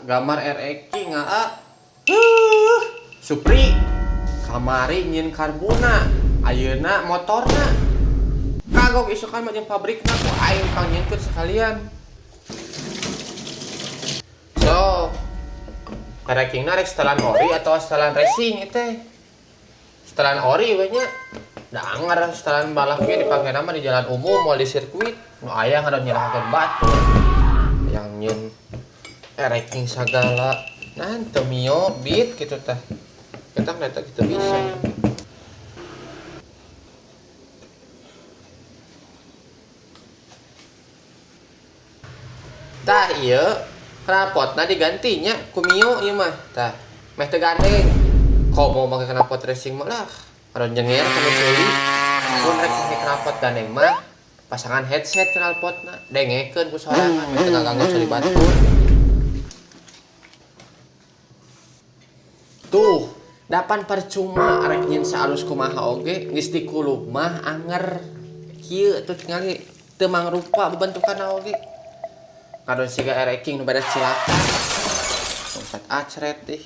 Gambar RX King aa. Supri kamari nyieun karbona, ayeuna motorna. Kagok isukan mah jeung pabrikna ku aing pangnyieunkeun sekalian. So, RX King-na rek setelan ori atau setelan racing ieu teh? Setelan ori we nya. Da anger setelan balap ge dipake mah di jalan umum moal di sirkuit. Nu aya ngadon nyerahkeun batur. Yang nyieun RX King sagala. Nah, teu Mio Beat gitu tah. Kita eta kitu bisa. Tah ieu knalpotna digantinya ku Mio ieu mah. Tah, meh teu gandeng. Komo make knalpot racing mah lah. Aron nyenger kana ceuli. Mun rek make knalpot gandeng mah pasangan headset knalpotna, dengekeun ku sorangan meh teu ngaganggu ceuli batur. Tuh, dapan percuma arek nyieun saalus kumaha oge geus dikulub mah anger. Kieu tuh tingali teu mangrupa bebentukanna oge. Ngadon siga RX King nu beres cilaka. Lompat acret deh.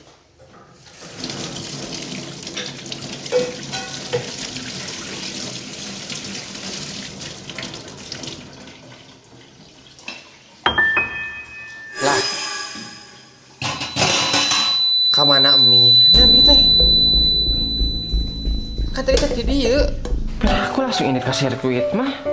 Lah. Kamana mie? Nah, mie teh. Kan tadi teh di dieu. Nah, aku langsung ini ke sirkuit mah.